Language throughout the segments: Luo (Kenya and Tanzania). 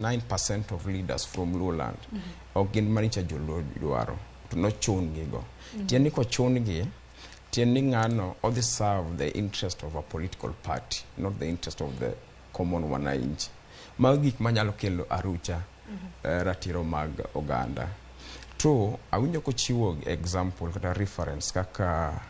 9% of leaders from Luoland ok gin manicha joluo dwaro to nochun gigo. Tiend ni kochun gi, tiend ni ng'ano odhi serve the interest of a political party, not the interest of the common wananchi. Mago gik manyalo kelo arucha ratiro mag oganda. To awinjo kochiwo example kata reference kaka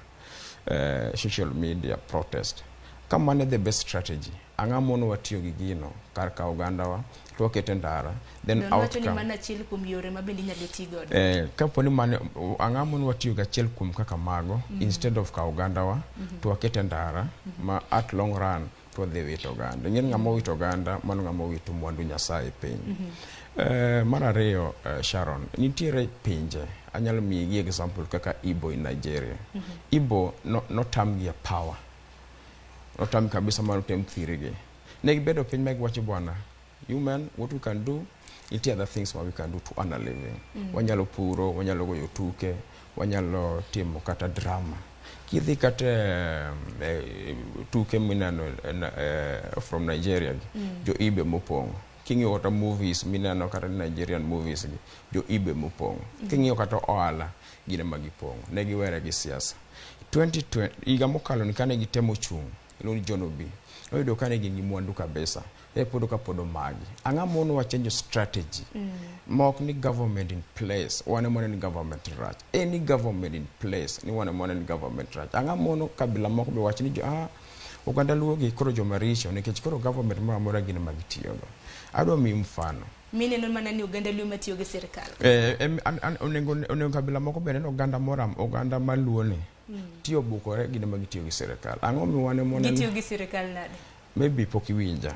social media protest. Ka mano e the best strategy, ang'o mono watiyo gi gino kar kawo ogandawa to wakete ndara, then Nowacho ni outcome mano achiel kuom yore ma bende inyalo ti godo. Kapo ni mano, ang'o mono watiyo gi achiel kuom kaka mago instead of kawo ogandawa to wakete ndara ma at long run to wadhi wito oganda. Ing'e ni ng'ama owito oganda, mano ng'ama owito mwandu Nyasaye e piny. Mar ariyo, Sharon, nitiere pinje, anyalo miyi gi example kaka Igbo in Nigeria. Igbo no, notamgi e power. Notam kabisa ma notem thirgi. Ne gibedo piny ma giwacho, "Bwana, you men, what we can do, nitie other things ma we can do to earn a living. Wanyalo puro, wanyalo goyo tuke, wanyalo timo kata drama." Kidhi kata tuke mineno from Nigeria gi, jo Igbo mopong'o. King'iyo kata movies mineno kata Nigerian movies gi, jo Igbo mopong'o. King'iyo kata ohala, gin ema gipong'o. Ne giwere gi siasa. 2020 higa mokalo ni kane gitemo chung', iluongo ni John Obi, noyudo kane gin gi mwandu kabisa. E pod ka pod omagi. Ang'o mono wachenjo strategy? Ma ok ni government in place, wan ema waneno ni government rach. Any government in place ni wan ema waneno ni government rach. Ang'o mono kabila moko be wach ni jo, ah, oganda Luo gi koro joma richo nikech koro government moro amora gin ema gitiyogo. Adwa miyi mfano. Mineno mana ni oganda Luo matiyo gi sirikal. Onego kabila moko bende ni oganda moro oganda maluo ni tiyo bukore gin ema gitiyo gi sirikal. Ang'o mi wan ema waneno Gitiyo gi sirikal nade? Maybe pok iwinja.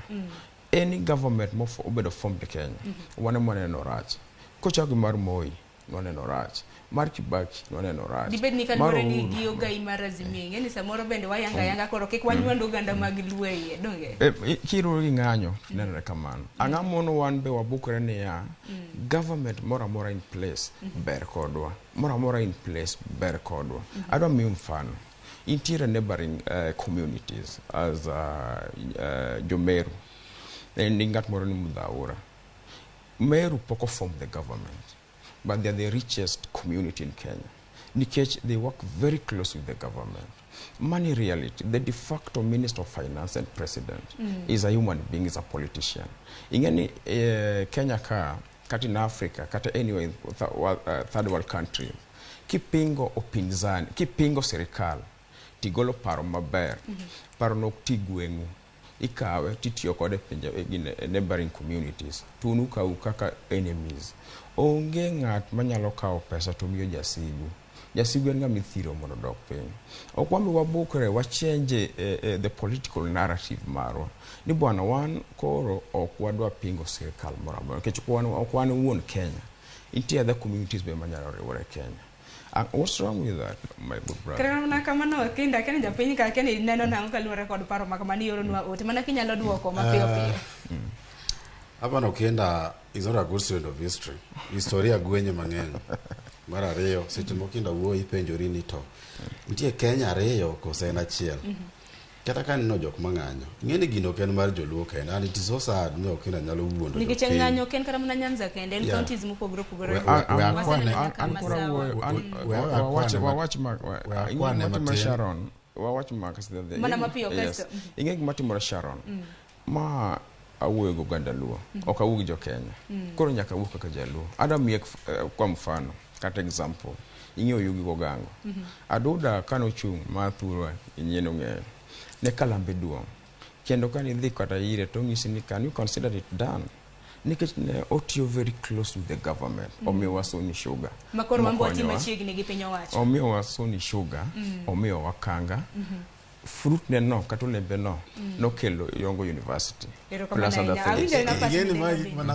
Any government mobedo formed Kenya, wan ema waneno rach. Kochako gi mar Moi, nwaneno rach. Mar Kibaki, nwaneno rach. Dibed ni Mar kaluwore ni Uhuru. gi ogai mar Azimio, ing'e ni samoro bende wayanga yanga, koro kik wanywand oganda mag Luo e iye, donge? Kiruwo gi ng'anyo, nenore kamano. Ang'o mono wan be wabukre niya, government moro amora in place ber kodwa. Moro amora in place ber kodwa. Adwa miyi mfano. Intiere neighboring communities as Jomeru. Ni ng'at moro ni Mudhaura. Meru pok form the government, but they are the richest community in Kenya. Nikech they work very close with the government. Money reality, the de facto minister of finance and president is a human being, is a politician. Ing'e ni Kenya ka, kata in Africa, kata anywhere in third world country, kipingo upinzani, kipingo sirikal, tigolo paro maber, paro no ok ti gweng'u, ikawe titiyo kode e pinje e gine, e neighboring communities, to un ukau kaka enemies. Onge ng'at manyalo kawo pesa to miyo jasigu. Jasigu en ng'ama ithiro mondo odok piny. Ok wami wabukre wachange the political narrative marwa. Ni bwana, wan koro ok wadwa pingo sirikal moro amora nikech ok wan wuon Kenya. Nitie other communities be manyalo riwore e Kenya. What's wrong with that, my good brother? Kata mana kamano, kinda kene japiny ka kene neno nang'o kaluwore kod paro ma kamano ioronwa ote mana kinyalo duoko mapiyo piyo. Hapa Okinda is not a good student of history. Historia gwenye mang'eny. Mar ariyo, seche moko Okinda wuoyo ipenjori ni to nitie Kenya ariyo kose en achiel. Kata ka aneno jok mang'anyo, ing'e ni gino ok en mar joluo kende, and it is so sad ni Okinda nyalo wuondo Nikech jopiny. Ng'anyo ok en kata mana Nyanza kende, en counties mopogore opogore. We Waseneno nyaka An koro Masawa. awuoyo, We akwane wawach ma we ing'e akwane gima timore, matin. Sharon, wawach ma Mana mapiyo yes. kasto. Ing'e gima timore, Sharon, ma awuoyo gi oganda Luo, ok awuo gi jo Kenya. Koro nyaka awuo kaka jaluo. Adwa miye kwa mfano kata example. Ing'eyo Yugi Gogango. Aduda kanochung' ma thurwa inyien ong'eyo. Ne kalambe duong'. Kendo kane idhi kata ire to onyisi ni, "Can you consider it done?" Nikech ne otiyo very close with the government. Omiyowa Sony Sugar. Ma koro wan be wati Mokonyowa. machiegni gi piny owacho. Omiyowa Sony Sugar, omiyowa kanga. Fruit ne no kata olembe no nokelo Yongo University. Erokamano Plus other ahinya. things. Awinjo na Ing'e ni pach ma mi gik mana